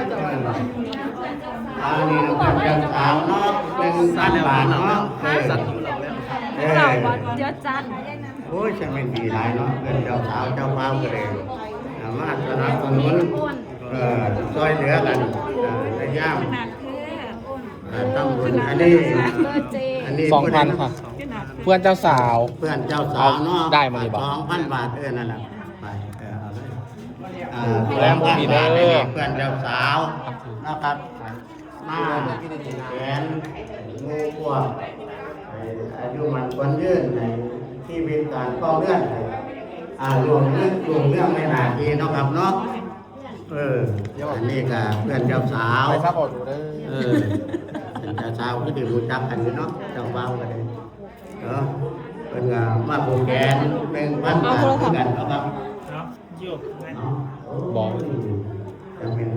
ອັນນີ້ເພິ່ນເຈົ້າສາວເນາະ ໜຶ່ງພັນບາດເນາະ ເອີ ເອີ ເຈົ້າຈັນ ໂອ້ຍ ຊ່າງແມ່ນດີຫຼາຍເນາະ ເພິ່ນເຈົ້າສາວເຈົ້າບ່າວກໍໄດ້ ເອົາມາສະໜັບສະໜູນ ເອີ ຊ່ວຍເຫຼືອກັນ ເອີ ພະຍາຍາມ ເອີ ທຳບຸນ ອັນນີ້ ອັນນີ້ ສອງພັນ ຜູ້ໃດນະ? ເພື່ອນເຈົ້າສາວ ເພື່ອນເຈົ້າສາວເນາະ ໄດ້ມານີ້ບໍ່? ສອງພັນບາດ ເອີ ນັ້ນລະ ໄປ ເອີ ເອົາເລີຍ ອ່າ ແລງບໍ່ມີເດີ ເພື່ອນເຈົ້າສາວນະຄັບ ມາແຂນໝູ່ພວກ ໃຫ້ອາຍຸໝັ້ນຂວັນຍືນ ໃຫ້ຊີວິດການຄອງເຮືອນ ໃຫ້ ອ່າ ລຸ້ງເຮືອນ ລຸ້ງເຮືອງໃນໜ້າທີ່ເນາະຄັບເນາະ ເອີ ອັນນີ້ກະເພື່ອນເຈົ້າສາວ ໄປຊັບອອກດູເດີ ເອີ ເຈົ້າສາວຄືໄດ້ຮູ້ຈັກກັນຢູ່ເນາະ ເຈົ້າບ່າວກໍໄດ້ ເອີ ເພິ່ນກໍມາຜູກແຂນ ໜຶ່ງພັນບາດຄືກັນເນາະຄັບ ເນາະ ບໍ່ ຈະເປັນ